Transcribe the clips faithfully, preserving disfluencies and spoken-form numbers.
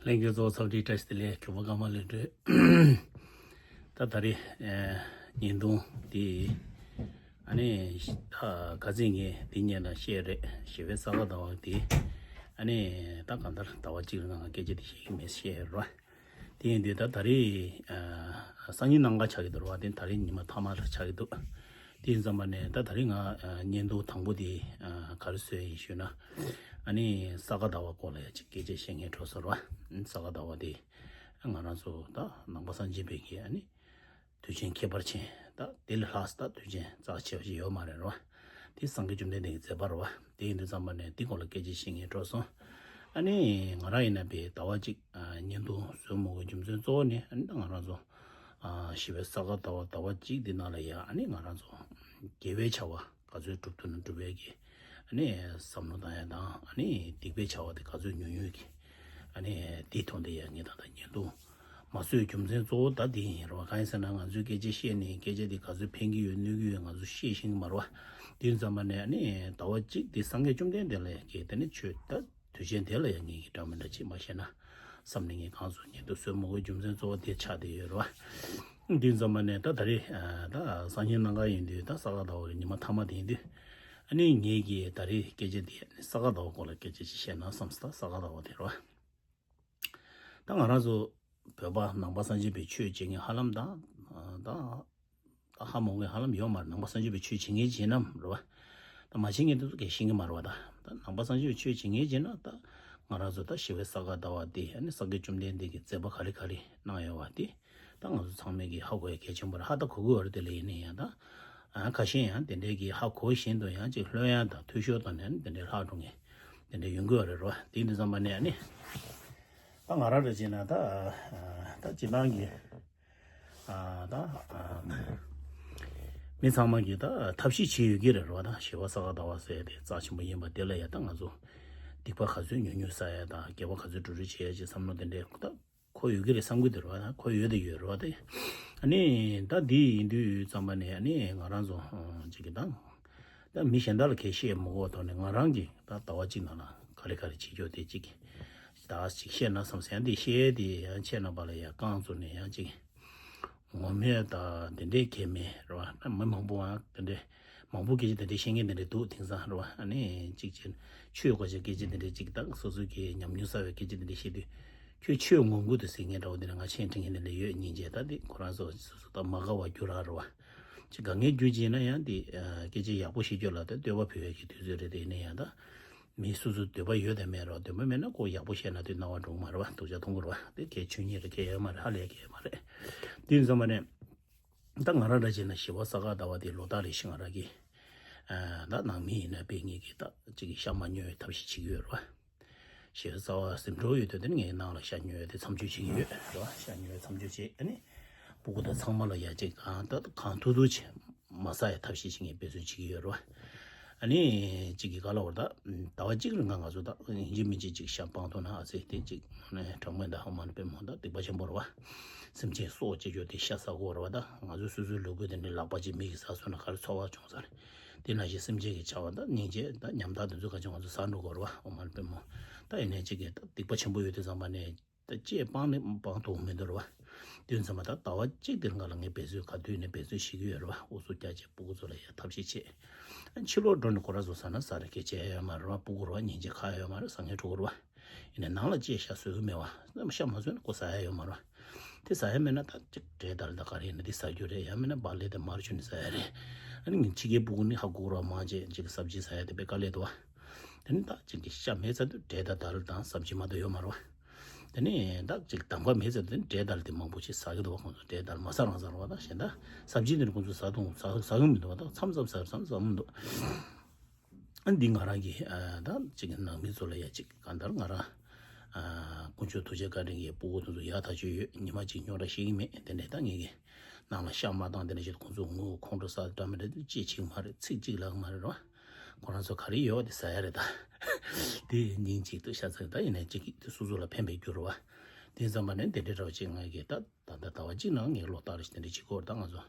ལྷན་རྒྱས་ཚོ་འཚམས་འདྲི་བཀྲ་ཤིས་བདེ་ལེགས། གྱོང་པ་ཀརྨ་ལས་སྒྲོལ། ད་ད་རེས་ཨེ་བརྙན་ཐུང་འདི་ཨ་ནི་ད་ག་ཚོད་ངས་འདི་སྔོན་ལ་བཤད་རེད། ཞི་བའི་ས་ག་ཟླ་བ་འདི་ཨ་ནི་ད་གང་ལྟར་ཟླ་བ་གཅིག་རིང་ང་སྐད་ཆ་འདི་བཤད་ཀྱི་མེད་བཤད་རོ། དེ་ཡིན་དུས་ད་ད་རེས་ཨ་སང་ཉིན་གནངས་ཀ་ཆགས་ཀྱི་འདུག་རོ། དེ་ད་རེས་ཉི་མ་མཐའ་མ་ར་ཆགས་ཀྱི་འདུག་དེ་ཡིན་ཙམ་པ་ནས་ད་ད་རེས་ང་ཨ་བརྙན་ཐུང་དང་པོ་དེ་ཨ་ག་རེ་བཟོས་ཡིན་ཞུས་ན། ཨ་ནི་ས་ག་ཟླ་བ་སྐོར་ལ་ཡ་ཅིག་སྐད་ཆ་བཤད་མཁན་འགྲོ་སོང་རོ། ཨ་ས་ག་ཟླ་བ་དེ་ང་རང་ཚོ་ད་ནང་པ་སངས་རྒྱས་པའི་གི་ཨ་ནི་དུས་ཆེན་ཁྱད་པར་ཅན། ད་དེ་ལས་ལྷག་ས་ད་དུས་ཆེན་རྩ་ཆེ་བ་ཞིག་ཡོད་མ་རེད་རོ། དེ་སངས་རྒྱས་བཅོམ་ལྡན་འདས་ཀྱི་མཛད་པ་རོ། དེ་ཡིན་དུས་ཙམ་པ་ནས་དེ་སྐོར་ལ་སྐད་ཆ་བཤད་མཁན་འགྲོ་སོང་། ཨ་ནི་ང་རང་ཡིན་ན་པའི་ཟླ་བ་གཅིག་ཨ་བརྙན་ཐུང་བཟོ་མི་དགོས་རྒྱུ་མཚན་གཙོ་བོ་ནི་ཨ་ནི་ད་ང་རང་ཚོ་ཨ་ཞི་བའི་ས་ག་ཟླ་བ་ཟླ་བ་གཅིག་འདི་ནང་ལ་ཡ་ཨ་ནི་ང་རང་ཚོ་དགེ་བའི་བྱ་བ་ག་ཚོད་སྒྲུབ་ཐུབ་ན་སྒྲུབ་པའི་གི་ཨ་ནི་བསམ་བློ་བཏང་ཡ་དང་། ཨ་ནི་སྡིག་པའི་བྱ་བ་དེ་ག་ཚོད་ཉུང་ཉུང་གི་ཨ་ནི་དེའི་ཐོག་ནས་ཡ་ངས་ད་ལྟ་བརྙན་ཐུང་མ་བཟོས་རྒྱུ་མཚན་གཙོ་བོ་ད་དེ་ཡིན་རོ། གང་ཡིན་ཟེར་ན་ང་ཚོའི་སྐད་ཆ་བཤད་ནས་སྐད་ཆ་དེ་ག་ཚོད་ཕན་གི་ཡོད་གནོད་གི་ཡོད་ང་ཚོ་ཤེས་ཤེས་ཀྱི་མ་རོ། དེ་ཡིན་ཙམ་པ་ནས་ཨ་ནི་ཟླ་བ་གཅིག་དེ་སངས་རྒྱས་བཅོམ་ལྡན་འདས་ལ་ཡ་གི་དེ་ནི་ཆོས་ད་དུས་ཆེན་དེ་ལ་ཡང་ངེད་ཀྱིས་འདྲ་མི་འདྲ་ཅིག་མ་བཤད་ན་བསམ་ནས་ངས་གང་བཟོ་ཉེན་དུ་བཟོས་མ་དགོས་རྒྱུ་མཚན་གཙོ་བོ་དེ་ཆགས་བསྡད་ཡོད་རེད་བ། འདི་ཙམ་པ་ནས་ད་ད་རེས་ད་སང་ཉིན་གནངས་ཀ་ཡིན་དུས་ད་ས་ག་ཟླ་བ་གི་ཉི་མ་མཐའ་མ་དེ་ཡིན་དུས། ཨ་ནི་ངེད་ཀྱིས་ད་རེས་སྐད་ཆ་དེ་ས་ག་ཟླ་བ་སྐོར་ལ་སྐད་ཆ་ཅིག་བཤད་ན་བསམ་སོང་། ད་ས་ག་ཟླ་བ་དེ་རེད་བ། ད་ང་རང་ཚོ་བོད་པ་ནང་པ་སངས་རྒྱས་པའི་ཆོས་བྱེད་མཁན་ཧ་ལམ་ད་ད། ད་ཧ་མ་གོ་མཁན་ཧ་ལམ་ཡོད་མ་རེད། ནང་པ་སངས་རྒྱས་པའི་ཆོས་བྱེད་མཁན་བྱེད་ནམ་རེད་བ། ད་མ་བྱེད་མཁན་དེ་ཚོ་གས་ཤེས་ཀྱི་མ་རེད་བ། ད་ད་ནང་པ་སངས་རྒྱས་པའི་ཆོས་བྱེད་མཁན་བྱེད་ན་ད་ང་རང་ཚོ་ད་ཞི་བའི་ས་ག་ཟླ་བ་དེ་ཨ་ནི་སངས་རྒྱས་བཅོམ་ལྡན་འདས་ཀྱི་མཛད་པ་ག་རེ་ག་རེ་གནང་ཡོད་བ་དེ་ད་ང་ཚོ་ཚང་མས་ཀྱི་ཧ་གོ་ཡ་གལ་ཆེན་པོ་རེད། ཧ་ད་གོ་གི་ཡོད་རེད། དེ་ལ་ཡིན་ན་ཡང་ད་ཨ་ཁ་ཤས་ཡང་དེ་འདྲའི་གི་ཧ་གོ་བཞིན་དུ་ཡང་ཅིག་ལྷོད་ཡངས་དང་འཐུས་ཤོར་དང་ནས་དེ་འདྲའི་ལྷག་འགྲོ་མཁན་དེ་འདྲ་ཡོང་གི་ཡོད་རེད་རོ། དེ་ཡིན་དུས་ཙམ་པ་ནས་ཨ་ནི་ད་ང་རང་རེ་བྱས་ན་ད་ད་སྤྱིར་བཏང་གི་ཨ་ད་ཨ་མི་ཚང་མ་གིས་ད་ཐབས་ཤེས་བྱེད་ཡོད་ཀྱི་རེད་རོ། ད་ཞི་བ་ས་ག་ཟླ་བ་ཟེར་དེ་རྩ་ཆེན་པོ་ཡིན་པ་དེ་ལ་ཡ་ད་ང་ཚོ་སྡིག་པ་ག་ཚོད་ཉུང་ཉུང་བསགས་ཡ་དང་དགེ་བ་ག་ཚོད་སྒྲུབ་རེས་བྱེད་ཡ་ཅེས་བསམ་བློ་དེ་འདྲའི་ད་འཁོར་ཡོད་ཀྱི་རེད་བསམ་གྱི་འདུག་རོ། ད་འཁོར་ཡོད་དེ་ཡོད་རོ། ད་ཨ་ནི་ད་འདི་ཡིན་དུས་ཙམ་པ་ནས་ཨ་ནི་ང་རང་ཚོ་ཅིག་གི་ད་ད་མི་གཞན་དག་ལ་གས་བཤད་མ་དགོས་ཐོག་ནས་ང་རང་གིས་ད་ཟླ་བ་གཅིག་ནང་ལ་ག་རེ་ག་རེ་བྱེད་རྒྱུ་དེ་ཅིག་ད་ཅིག་བཤད་ན་བསམ་སོང་། ཡང་དེ་བཤད་དེ་ཡང་ཁྱེད་རྣམ་པ་ལ་ཡང་རྐང་བཙུགས་ནས་ཡང་ཅིག་ངོ་མས་ད་དེ་འདྲའི་གལ་མེད་རེད་བ། ད་མི་མང་པོ་ཡང་དེ་འདྲའི་མང་པོ་སྐད་ཆ་དེ་འདྲའི་བཤད་མཁན་དེ་འདྲའི་འདུག་དེང་སང་རེད་བ། ཨ་ནི་གཅིག་བྱས་ན་ཆོས་སྐོར་གྱི་སྐད་ཆ་དེ་འདྲའི་གཅིག་དང་སོ་སོ་གི་ཉམས་མྱོང་གསར་བའི་སྐད་ཆ་དེ་འདྲའི་བཤད་དུས་ཁྱོད་ཆོས་ངོམ་གུ་དུ་ཟེར་མཁན་འདྲ་བོ་དེ་འདྲ་ང་མཆན་འབྲི་མཁན་དེ་འདྲ་ཡོད་སྙིང་རྗེ། ད་དེ་ཁོ་རང་ཚོ་སོ་སོ་ད་མ་དགའ་བ་རྒྱུ་ར་རེད་བ། ཅིག་དགའ་ངེས་རྒྱུ་བྱས་ན་ཡང་དེ་སྐད་ཆ་ཡག་པོ་བཤད་རྒྱུ་ལ་ད་བསྟོད་པ་ཕུལ་བའི་གི་དུས་ཚོད་རེད། དེ་ཡིན་ན་ཡང་ད། མི་སོ་སོ་འདོད་པ་ཡོད་དང་མེད་རོགས། འདོད་པ་མེད་ན་ཁོ་ཡག་པོ་བཤད་ན་དུས་སྣང་བ་འགྲོ་གི་མ་རེད་བ། སྡུག་ཅག་མཐོང་གི་རེད་བ། དེ་གལ་ཆོས་ཉིད་ལ་གལ་ཡོད་མ་རེད། ཧ་ལས་གལ་ཡོད་མ་རེད། དེ་ཡིན་ཙམ་པ་ནས་ད་ང་རང་འདྲ་བྱས་ན་ཞི་བ་ས་ག་ཟླ་བ་དེ་ལོ་ལྟར་རེ་བཞིན་ང་རང་གི་ད་ནང་མི་ཡིན་ན་དཔེ་ངེད་ཀྱི་ད་ཅིག་གི་ཤ་མ་ཉོ་བའི་ཐབས་ཤེས་བྱེད་ཀྱི་ཡོད་རེད་བ། ཞི་བ་ས་ག་ཟིམ་འགྲོ་ཡོད་དུས་དེ་ནི་ངའི་ནང་ལ་ཤ་ཉོ་བའི་དེ་མཚམས་གཅོད་བྱེད་ཀྱི་ཡོད་རེད་བ། ཤ་ཉོ་བའི་མཚམས་གཅོད་བྱེད། ཨ་ནི་སྤུ་གུ་དང་ཚང་མ་ལ་ཡ་ཅིག་གང་ད་གང་ཐུབ་ཐུབ་བྱེད། མ་ཟ་ཡ་ཐབས་ཤེས་ཤིག་ངས་འབད་བརྩོན་བྱེད་ཀྱི་ཡོད་རེད་བ། ཨ་ནི་གཅིག་གི་ག་ལ་བར་ད་ཟླ་བ་གཅིག་རིང་ང་ང་ཚོ་ད་ཡིན་གཅིག་མིན་གཅིག་ཅིག་ཤ་སྤང་ཐུབ་ན་ཨ་ཙི་དེ་གཅིག་ནས་གྲངས་མེད་ད་ཧ་མ་ནི་དཔེ་མོ་ད་སྡིག་པ་ཆེན་པོ་རེད་བ། སེམས་ཅན་སྲོག་བཅད་རྒྱུ་དེ་ཤ་ཟ་དགོས་རེད་བ། ད་ང་ཚོ་སོ་སོའི་ལུས་པོ་དེ་འདྲའི་ལག་པ་གཅིག་མི་གིས་ཟ་སོང་ན་ག་རེ་ཚོར་བ་བྱུང་ས་རེད། དེ་ནང་བཞིན་སེམས་ཅན་གྱི་བྱ་བ་ད་སྙིང་རྗེ་ད་ཉམ་ཐག་དེ་ཚོ་ག་ཅིག་ང་ཚོ་ཟ་འགྲོ་དགོས་རེད་བ། ཨོ་མ་ནི་དཔེ་མོ་ད་ཡིན་ནས་གཅིག་གི་ད་སྡིག་པ་ཆེན་པོ་ཡོད་དུས་ཙམ་པ་ནས། ད་ཅེས་སྤང་ནི་སྤང་ཐུབ་མི་འདུག་ར་བ། དུས་མཚམས་ད་ཟླ་བ་གཅིག་དེ་རིང་ག་ལ་ངས་འབད་རྩོལ་ག་དུས་ནས་འབད་རྩོལ་བྱེད་ཀྱི་ཡོད་ར་བ། ཨུ་ཚུགས་རྒྱག་བྱས་སྤུ་གུ་ཚོ་ལ་ཡ་ཐབས་ཤེས་བྱས། ཕྱི་ལོགས་འགྲོ་ནས་ཁོ་ར་ཚོ་ཟ་ན་ཟ་རེ་སྐད་ཆ་ཡོད་མ་རེད་བ། སྤུ་གུ་ར་བ་སྙིང་རྗེ་ཁ་ཡོད་མ་རེད། ཟ་མཁན་ཕྲུ་གུ་ར་བ། ཡིན་ནའི་ནང་ལ་ཅེས་ཤ་བཟོས་གི་མེད་བ། ཤ་མ་བཟོས་ན་ཁོ་ཟ་ཡ་ཡོད་མ་རེད་བ། དེ་ཟ་ཡ་མེད་ན་ད་ཅིག་འབྲས་དལ་ད་ག་རེ་ཡིན་ན་དེ་ཟ་རྒྱུ་རེད། ཡང་མིན་ན་བག་ལེབ་དེ་མར་བཅུག་ནས་ཟ་ཡ་རེད། ཨ་ནི་ངས་ཕྱི་རྒྱལ་སྤུ་གུ་ནི་ཧ་གོ་ར་མང་ཆེ་ཅིག་སབ་ཇི་ཟ་ཡ་དེ་དཔེ་དཀའ་ལས་འདུག་བ། དེ་ནི་ད་ཅིག་གི་ཤ་མེད་ཚར་དུས་འབྲས་དང་དལ་དང་སབ་ཇི་མ་གཏོགས་ཡོད་མ་རེད་བ། དེ་ནས་ད་ཅིག་གདམ་ག་མེད་ཚེ་དེ་འབྲས་དལ་དེ་མང་པོ་ཞིག་ཟ་གི་འདུག་བ། ཁོང་ཚོ་འབྲས་དལ་མ་ཟ་རང་ཟ་རུ་བ། ད་གཞན་ད་སབ་ཇི་དེ་ནི་ཁོང་ཚོ་ཟ་འདུག་ཟ་ཟ་གི་མི་འདུག་བ། ད་མཚམས་མཚམས་ཟ་མཚམས་ཟ་མི་འདུག་ཨ་འདི་ང་རང་གི་ཨ་ད་ཅིག་ནང་མི་ཚོ་ལ་ཡ་ཅིག་གང་ལྟར་ང་རང་ཨ་དཀོན་མཆོག་ཐུགས་རྗེ་བཀའ་དྲིན་གྱིས་སྤུ་གུ་དེ་ཚོ་ཡག་ཐག་ཆོད་ཡོད། ཉི་མ་གཅིག་རྙོག་དྲ་ཤེས་ཀྱི་མེད། དེ་འདྲས་ད་ངེད་ཀྱི་ནང་ལ་ཤ་མ་བཏང་། དེ་འདྲ་ཞིག་ཁོང་ཚོ་ངུ་ཁོང་ཁྲོ་ཟ་འདྲ་མི་འདྲ་ཅི་བྱེད་ཀྱི་མ་རེད། ཚིག་གཅིག་ལབ་ཀྱི་མ་རེད་རོ། ཁོ་རང་ཚོ་ག་རེ་ཡོད་དེ་ཟ་ཡ་རེད་ད། དེ་ཉིན་གཅིག་ཏུ་ཤ་ཚ་ད་ཡིན་ནའི་གཅིག་གིས་དེ་སོ་སོ་ལ་ཕན་པའི་རྒྱུ་རེད་བ། དེ་ཙམ་པ་ནས་དེ་འདྲའི་འདྲ་བ་ཅིག་ང་གིས་ད་ད་ལྟ་ཟླ་བ་གཅིག་ནང་ངས་ལོ་ལྟར་རེ་བཞིན་དེ་འདྲ་བྱེད་ཀྱི་ཡོད་རེད་ད་ང་ཚོ།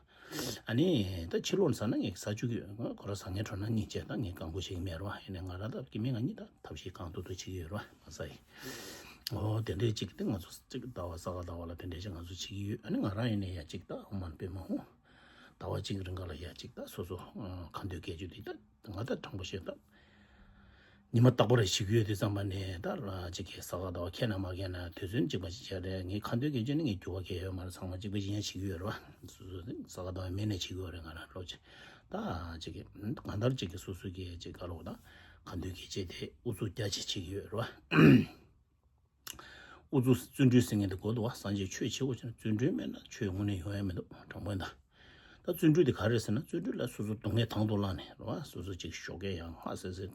ཨ་ནི་ད་ཕྱི་ལོགས་ནས་ཟ་ན་ངས་ཟ་བཅུག་གི་ཡོད། ཁོ་རང་ཟ་མཁན་འགྲོ་ན་སྙིང་རྗེ། ད་ངས་དགའ་མགུ་བྱེད་ཀྱི་མེད་རེད་བ། ཡིན་ནའི་ང་རང་ད་སྐྱེ་དམན་ང་གཉིས་ད་ཐབས་ཤེས་གང་ཐུབ་ཐུབ་བྱེད་ཀྱི་ཡོད་རེད་བ། མ་ཟ་ཡི། ཨོ་དེ་འདྲའི་ཅིག་དེ་ང་ཚོ་ཅིག་ཟླ་བ་ས་ག་ཟླ་བ་ལ་དེ་འདྲའི་ཅིག་ང་ཚོ་བྱེད་ཀྱི་ཡོད། ཨ་ནི་ང་རང་ཡིན་ནའི་ཡ་ཅིག་ད་ཨོ་མ་དཔེ་མ་ཧོ་ཟླ་བ་གཅིག་རིང་ག་ལ་ཡ་ཅིག་ད་སོ་སོ་ཁ་འདོན་སྐད་ཅིག་དེ་ད་ང་ད་དྲང་པོ་བཤད་ད། ཉི་མ་རྟག་པར་ཞིག་ཡོད་དུས་ཙམ་པ་ནས་ད་ལ་གཅིག་གི་ས་ག་ཟླ་བ་ཁེ་ན་མ་ཁེ་ན་དུས་ཚོད་གཅིག་པ་ཞིག་བྱས་རེད། ངས་ཁ་འདོན་གལ་ཆེ་ནི་ངས་འགྱུར་བ་གལ་ཡོད་མ་རེད། ཚང་མ་གཅིག་པ་ཞིག་ཡང་ཞིག་ཡོད་རེད་བ། སོ་སོ་ས་ག་ཟླ་བ་མེད་ནས་ཞིག་ཡོད་རེད། ང་རང་ལོ་ཆེ་ད་གཅིག་གི་གང་ལྟར་གཅིག་གི་སོ་སོ་གི་གཅིག་ག་ལོ་ད་ཁ་འདོན་གལ་ཆེ་དེ་ཨུ་ཚུགས་རྒྱ་ཆེ་ཞིག་ཡོད་རེད་བ། ཨུ་ཚུགས་བརྩོན་འགྲུས་ཟེར་མཁན་དེ་དགོས་འདུག་བ། སངས་རྒྱས་ཆོས་ཆེ་བོ་བྱས་ན་བརྩོན་འགྲུས་མེད་ན་ཆོས་དངོས་གནས་ཡོང་ཡ་མི་འདུག་དྲང་པོ་ཡིན་ད། ད་བརྩོན་འགྲུས་དེ་ག་རེ་ཟེར་ན་བརྩོན་འགྲུས་ལ་སོ་སོ་སྡུག་བསྔལ་དང་དུ་བླངས་ནས་རེད་བ། སོ་སོ་ཅིག་ཞོགས་ཀས་ཡང་ཧ་སེ་སེ་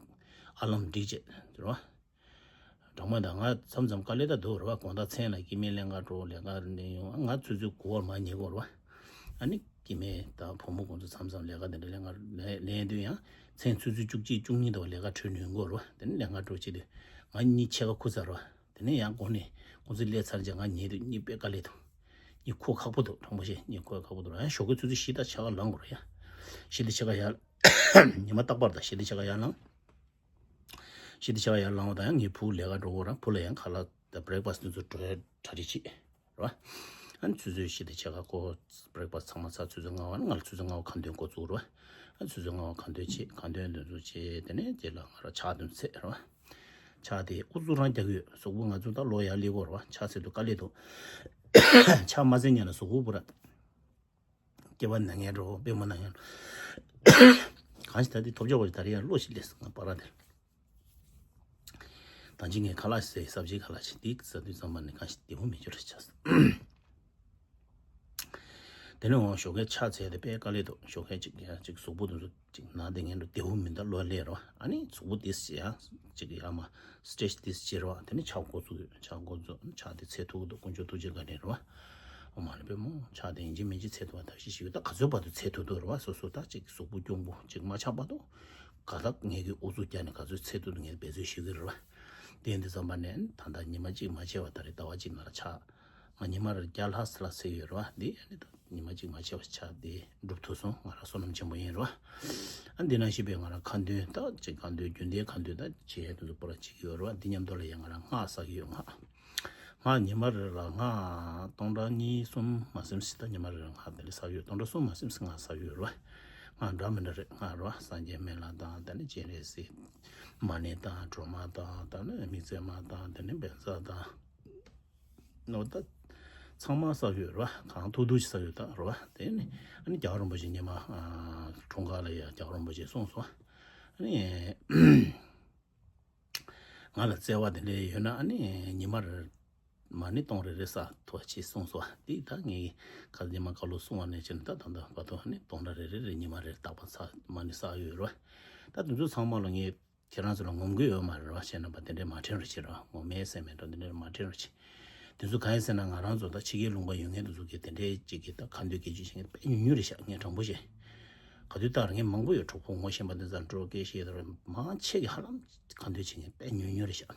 ཨ་ལམ་སྒྲིག་བྱས་རེད་བ། དྲང་པོ་ཡིན་ད། ང་མཚམས་མཚམས་དཀའ་ལས་ད་འདུག་རེད་བ། དགོང་དག་མཚན་ལ་སྐྱེ་དམན་ལེན་ག་འགྲོ་ལས་ཀ་རེ་འདྲ་ཡོང་། ང་ཆུ་ཚོད་དགུ་པར་མར་ཉལ་དགོས་རེད་བ། ཨ་ནི་སྐྱེ་དམན་དང་བུ་མོ་ཁོང་ཚོ་མཚམས་མཚམས་ལས་ཀ་དེ་འདྲ་ལེན་ག་ལེན་ལེན་དུས་ཡང་མཚན་ཆུ་ཚོད་བཅུ་གཅིག་བཅུ་གཉིས་དུ་ལས་ཀ་གྲོལ་ནུས་དགོས་རེད་བ། དེ་ནི་ལས་ཀ་འགྲོ་བྱེད་དུས་ང་གཉིད་ཕྱེད་ཀ་ཁུག་ཚར་རེད་བ། དེ་ནས་ཡང་སྒོ་ནས་ཁོང་ཚོས་སླེབས་ཚར་རྗེས་ང་ཉལ་དུས་གཉིད་དཔེ་དཀའ་ལས་འདུག་གཉིད་ཁུག་ཁག་པོ་འདུག་དྲང་པོ་བཤད་གཉིད་ཁུག་ཁག་པོ་འདུག་ཡང་ཞོགས་ཀས་ཆུ་ཚོད་བཞི་དང་ཕྱེད་ཀ་ལངས་དགོས་རེད་ཡ། བཞི་དང་ཕྱེད་ཀ་ཡར། ཉི་མ་རྟག་པར་དང་བཞི་དང་ཕྱེད་ཀ་ཡར་ལངས། བཞི་དང་ཕྱེད་ཀ་ཡར་ལངས་པ་དང་ཡང་ངའི་བུ་ལས་ཀ་འགྲོ་དགོས་ར། བུ་ལ་ཡང་ཁ་ལག་དང་བྷི་རེག་ཕ་སི་དེ་ཚོ་འགྲོ་ཡ་གྲ་སྒྲིག་བྱེད། རེད་བ། ཨ་ནི་ཆུ་ཚོད་བཞི་དང་ཕྱེད་ཀ་ཁོ་བྷི་རེག་ཕ་སི་ཚང་མ་ཚར་ཆུ་ཚོད་ལྔ་པ་ནི་ང་ལ་ཆུ་ཚོད་ལྔ་པ་ཁ་འདོན་འགོ་བཙུགས་རེད་བ། ཨ་ཆུ་ཚོད་ལྔ་པ་ཁ་འདོན་བྱེད། ཁ་འདོན་དེ་ཚོ་བྱེད། དེ་ནས་རྗེས་ལ་ང་རང་ཕྱག་དེ་ཚོ་འཚལ་རེད་བ། ཕྱག་དེ་ཨུ་ཚུགས་རང་རྒྱག་གི་ཡོད། གཟུགས་པོ་ང་ཚོ་ད་ལོ་ཡར་སླེབས་ཀྱི་ཡོད་རེད་བ། ཕྱག་འཚལ་དུས་དཀའ་ལས་འདུག་ཕྱག་མ་འཚལ་སྔོན་ལ་གཟུགས་པོ་པུ་ར། སྐེད་པ་ན་མཁན་འགྲོ་པུས་མོ་ན་མཁན་འགྲོ། གང་ཞིག་ད་དེ་ཐོབ་རྒྱག་པ་ཞིག་ད་རེས་ཡར་གློ་ཞིག་སླེབས་སོང་ང་པ་ར་དེར། ད་ཅི་ངས་ཁ་ལག་ཟས་ས་བཞི་ཁ་ལག་ཅིག་འདི་ཟ་དུས་ཙམ་པ་ནས་གང་ཞིག་བདེ་པོ་མེད་རྒྱུ་རེད་ཆགས་སོང་། དེ་ནས་འོང་ཞོགས་ཀས་ཕྱག་འཚལ་ཏེ་དཔེ་དཀའ་ལས་འདུག་ཞོགས་ཀས་ཅིག་ཡང་ཅིག་གཟུགས་པོ་དེ་ཚོ་ཅིག་ན་དེ་ངན་འགྲོ་བདེ་པོ་མི་འདུག་ལོ་ལས་རོ། ཨ་ནི་གཟུགས་པོ་དེ་ཡང་ཅིག་ཡར་མར་སི་ཊེ་ཆི་དེ་བྱེད་རོ། དེ་ནས་ཕྱག་འགོ་བཙུགས་ཡོད། ཕྱག་འགོ་བཙུགས་ཕྱག་དེ་འཚལ་ཐུབ་ཀྱི་འདུག་དཀོན་མཆོག་ཐུགས་རྗེ་བཀའ་དྲིན་རོ། ཨོ་མ་ནི་པད་མོ་ཕྱག་དེ་ཡིན་གཅིག་མིན་གཅིག་འཚལ་ཐུབ་པ་ཐབས་ཤེས་ཤིག་ཡོད། ད་ག་ཚོད་བར་དུ་འཚལ་ཐུབ་ཐུབ་རོ་བ། སོ་སོ་ད་ཅིག་གཟུགས་པོ་སྐྱོན་པོ་ཅིག་མ་ཆགས་བར་དུ་ག་ད་ངས་ཀྱི་ཨུ་ཚུགས་རྒྱག་ནས་ག་ཚོད་འཚལ་ཐུབ་ཐུབ་ངས་འབད་རྩོལ་ཞུ་གི་རོ་བ། དེ་ཡིན་དུས་ཙམ་པ་ནས་ད་ལྟ་ཉི་མ་གཅིག་མ་བྱས་པ་ད་རེས་ཟླ་བ་གཅིག་ནང་ལ་ཕྱག་ང་ཉི་མ་རེར་བརྒྱ་ལྷག་ཙམ་ལ་ཟེར་ཡོད་རེད་བ། འདི་ཨ་ནི་ད་ཉི་མ་གཅིག་མ་བྱས་པ་ཆགས་དེ་འགྲུབ་ཐུབ་སོང་། ང་རང་བསོད་ནམས་ཆེན་པོ་ཡིན་རེད་བ། ཨ་འདི་ནང་བཞིན་པའི་ང་རང་ཁ་འདོན་ད་ཅིག་ཁ་འདོན་རྒྱུན་ལྡན་ཁ་འདོན་ད་བྱེད་ཡས་དེ་ཚོ་པོ་ར་བྱེད་ཀྱི་ཡོད་རེད་བ། འདི་མཉམ་དུ་ལ་ཡང་ང་རང་སྔགས་བསགས་ཀྱི་ཡོད། སྔགས་སྔགས་ཉི་མ་རེ་ལ་སྔགས་སྟོང་ཕྲག་གཉིས་གསུམ་མ་ཟིན་སྲིད་ད། ཉི་མ་རེ་ལ་སྔགས་དེ་འདྲ་བསགས་ཡོད། སྟོང་ཕྲག་གསུམ་མ་ཟིན་སྲིད་སྔགས་བསགས་ཡོད་རེད་བ། སྔགས་འདྲ་མི་འདྲ་རེད། སྔགས་རེད་བ། སངས་རྒྱས་སྨན་བླ་དང་དེ་ནས་སྤྱན་རས་གཟིགས་མ་ཎི་དང་སྒྲོལ་མ་དང་དེ་ནས་དམིགས་བརྩེ་མ་དང་དེ་ནས་བཛྲ་དང་། ནོ་ད། ཚང་མ་བསགས་ཡོད་རེད་བ། གང་ཐུབ་ཐུབ་ཅིག་བསགས་ཡོད་ད་རེད་བ། དེ་ནི་ཨ་ནི་རྒྱལ་བ་རིན་པོ་ཆེ་ཉི་མ་འཁྲུངས་སྐར་ལ་ཡ་རྒྱལ་བ་རིན་པོ་ཆེ་གསུངས་སོང་། ཨ་ནི་ང་ལ་བརྩེ་བ་དེ་འདྲ་ཡོད་ན་ཨ་ནི་ཉི་མ་རེར་མ་ཎི་སྟོང་རེ་རེ་བསགས་ཐུབ་པ་ཅིག་གསུངས་སོང་། དེ་ད་ངས་ཁ་ཉི་མ་བཀའ་སློབ་གསུང་བ་ནས་བྱས་ནས་ད་ད་ད་བར་དུ་ཨ་ནི་སྟོང་ཕྲག་རེ་རེ་རེ་ཉི་མ་རེར་རྟག་པར་ཚར་མ་ཎི་བསགས་ཡོད་རེད་བ། ད་དེ་ཚོ་ཚང་མ་ལ་ངས། ཁྱེད་རང་ཚོ་ལ་ངོམ་གི་ཡོད་མ་རེད་བ། བཤད་ན་པ་དེ་འདྲའི་མ་དྲན་རོགས་བྱེད་རོགས། ངོ་མའི་སེམས་མེད་འགྲོ་དེ་འདྲའི་མ་དྲན་རོགས་བྱེད། དེ་ཚོ་གང་ཡིན་ཟེར་ན་ང་རང་ཚོ་ད་ཕྱི་རྒྱལ་ལུང་པ་ཡོད་མཁན་དེ་ཚོ་གིས་དེ་འདྲའི་ཅིག་གིས་ད་ཁ་འདོན་སྐད་ཆ་བྱེད་མཁན་དཔེ་ཉུང་ཉུང་རེད་ཤག་ངས་དྲང་པོ་བཤད། ག་དུས་ལྟར་ངས་མང་པོ་ཡོད། གྲོགས་པོ་ངོ་ཤེས་པ་འདི་ཚོ་འགྲོ་སྐད་བཤད་དེ་རེད། མང་ཆེ་གིས་ཧ་ལམ་ཁ་འདོན་བྱེད་མཁན་དཔེ་ཉུང་ཉུང་རེད་ཤག་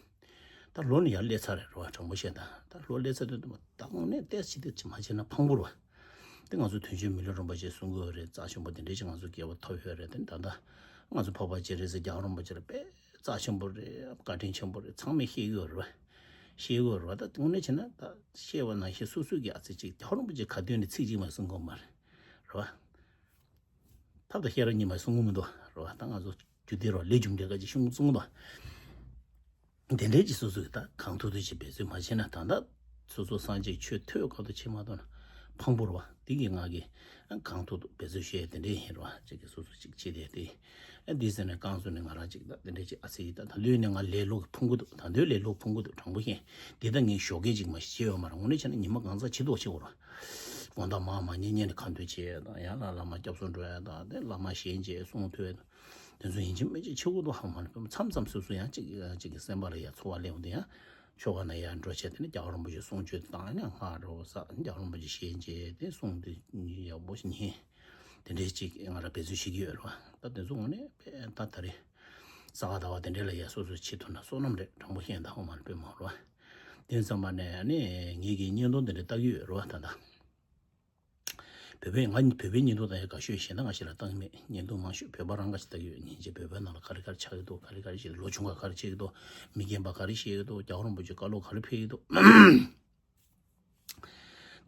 ད་ལོ་ནི་ཡར་སླེབས་ཚར་རེད་རེད་བ། དྲང་པོ་བཤད་ད། ད་ལོ་སླེབས་ཚར་དུས་ད་དངོས་གནས་ཏོག་ཙམ་ཅིག་མ་བྱས་ན་ཕངས་པོ་རེད་བ། དེ་ང་ཚོ་དོན་གཅོད་མི་ལུས་རིན་པོ་ཆེས་གསུང་གི་ཡོད་རེད། རྩ་ཆེན་པོ་དེ་འདྲས་ཅིག་ང་ཚོ་སྐལ་བ་ཐོབ་ཡོད་རེད། དེ་ད་ལྟ་ང་ཚོ་འཕགས་པ་སྤྱན་རས་གཟིགས་རྒྱལ་བ་རིན་པོ་ཆེ་ལ་དཔེ་རྩ་ཆེན་པོ་རེད། བཀའ་དྲིན་ཆེན་པོ་རེད། ཚང་མས་ཤེས་ཀྱི་ཡོད་རེད་བ། ཤེས་ཀྱི་ཡོད་རེད་བ། ད་དངོས་གནས་བྱས་ན་ད་བཤད་པ་ནང་བཞིན་སོ་སོ་གི་ཨ་ཙི་ཅིག་རྒྱལ་བ་རིན་པོ་ཆེ་ཁ་ཏོན་ནས་ཚིག་གཅིག་མ་གསུང་གི་ཡོད་མ་རེད། རེད་བ། ཐབས་དང་ཤེས་རབ་གཉིས་མ་གསུང་གི་མི་འདུག་རེད་བ། ད་ང་ཚོ་རྒྱུ་དེ་རོ་ལས་རྒྱུ་འབྲས་ག་ཅིག་གསུང་གསུང་གི་འདུག་དེ་འདྲའི་ཅིག་སོ་སོས་ད་གང་ཐུབ་ཐུབ་ཅིག་འབད་རྩོལ་མ་བྱས་ན་ད་ལྟ་སོ་སོ་སངས་རྒྱས་ཆོས་ཐོས་སྐབས་དུ་བྱེད་མ་ཐུབ་ན་ཕངས་པོ་རེད་བ། དེ་གི་ང་གིས་གང་ཐུབ་ཐུབ་འབད་རྩོལ་ཞུ་ཡས་དེ་འདྲའི་ཡིན་རེད་བ། ཅིག་གིས་སོ་སོ་ཅིག་བྱེད་དེ་དེ་ཨ་འདི་ཟེར་ནས་རྐང་བཙུགས་ནས་ང་རང་ཅིག་ད་དེ་འདྲའི་ཅིག་ཨ་ཙི་ད་ད་ལོས་ནས་ང་ལས་ལོག་ཕུང་གི་འདུག་ད་འདོད་ལས་ལོག་ཕུང་གི་འདུག་དྲང་པོ་བཤད། འདི་ད་ངས་ཞོགས་ཀས་ཅིག་མ་ཞིག་བྱས་ཡོད་མ་རེད། དངོས་གནས་བྱས་ན་ཉི་མ་གང་ཚ་ཇི་ལྟར་བྱེད་དགོས་རེད། དགོང་དག་མར་མ་ཉལ་ཉལ་ནས་ཁ་འདོན་བྱེད་ཡས་དང་ཡང་ལ་བླ་མ་སྐྱབས་སུ་འགྲོ་ཡས་དང་དེ་བླ་མ་ཞལ་མཇལ་གསུང་ཐོས་དང་། དེ་ཚོ་ཡིན་གཅིག་མིན་གཅིག་བྱེད་དགོས་འདུག་ཧ་མ་ལ་མཚམས་མཚམས་སོ་སོ་ཡང་གཅིག་གཅིག་གི་སེམས་པ་ལ་ཡ་ཚོར་བ་སླེབས་འོང་དུས་ཡང་ཆོ་ག་ན་ཡར་འགྲོ་བྱས། དེ་ནས་རྒྱལ་བ་རིན་པོ་ཆེ་གསུང་ཆོས་བཏང་ནས་སྔགས་རོ་ས་རྒྱལ་བ་རིན་པོ་ཆེ་ཞལ་མཇལ་དེ་གསུང་དེ་ཡག་པོ་ཞིག་ཉན། དེ་འདྲའི་གཅིག་ང་རང་འབད་རྩོལ་བྱེད་ཀྱི་ཡོད་རེད་བ། ད་དེ་ཚོ་ངོ་ནས་དཔེ་ད་ད་རེས་ས་ག་ཟླ་བ་དེ་འདྲའི་ལ་ཡ་སོ་སོ་བྱེད་ཐུབ་ན་བསོད་ནམས་རེད། དྲང་པོ་བཤད་ད་ཧ་མ་ལ་དཔེ་མང་རེད་བ། དེ་ཙམ་པ་ནས་ཨ་ནི་ངེད་ཀྱི་བརྙན་ཐུང་དེ་འདྲ་ལྟ་གི་ཡོད་རེད་བ། ད་ད། བོད་པའི་ང་བོད་པའི་བརྙན་ཐུང་ལྟ་ཡ་དགའ་ཤོས་གཞན་དག་ང་ཞིག་ལ་བཏང་མེད། བརྙན་ཐུང་མང་ཤོས་བོད་པ་རང་ག་ཞིག་ལྟ་གི་ཡོད། ཉིན་གཅིག་བོད་པའི་ནང་ལ་ག་རེ་ག་རེ་ཆགས་ཀྱི་འདུག་ག་རེ་ག་རེ་བྱེད་ལོ་ཆུང་བ་ག་རེ་བྱེད་ཀྱི་འདུག་མི་རྒན་པ་ག་རེ་བཤད་ཀྱི་འདུག་རྒྱལ་བ་རིན་པོ་ཆེ་བཀའ་སློབ་ག་རེ་ཕེབས་ཀྱི་འདུག་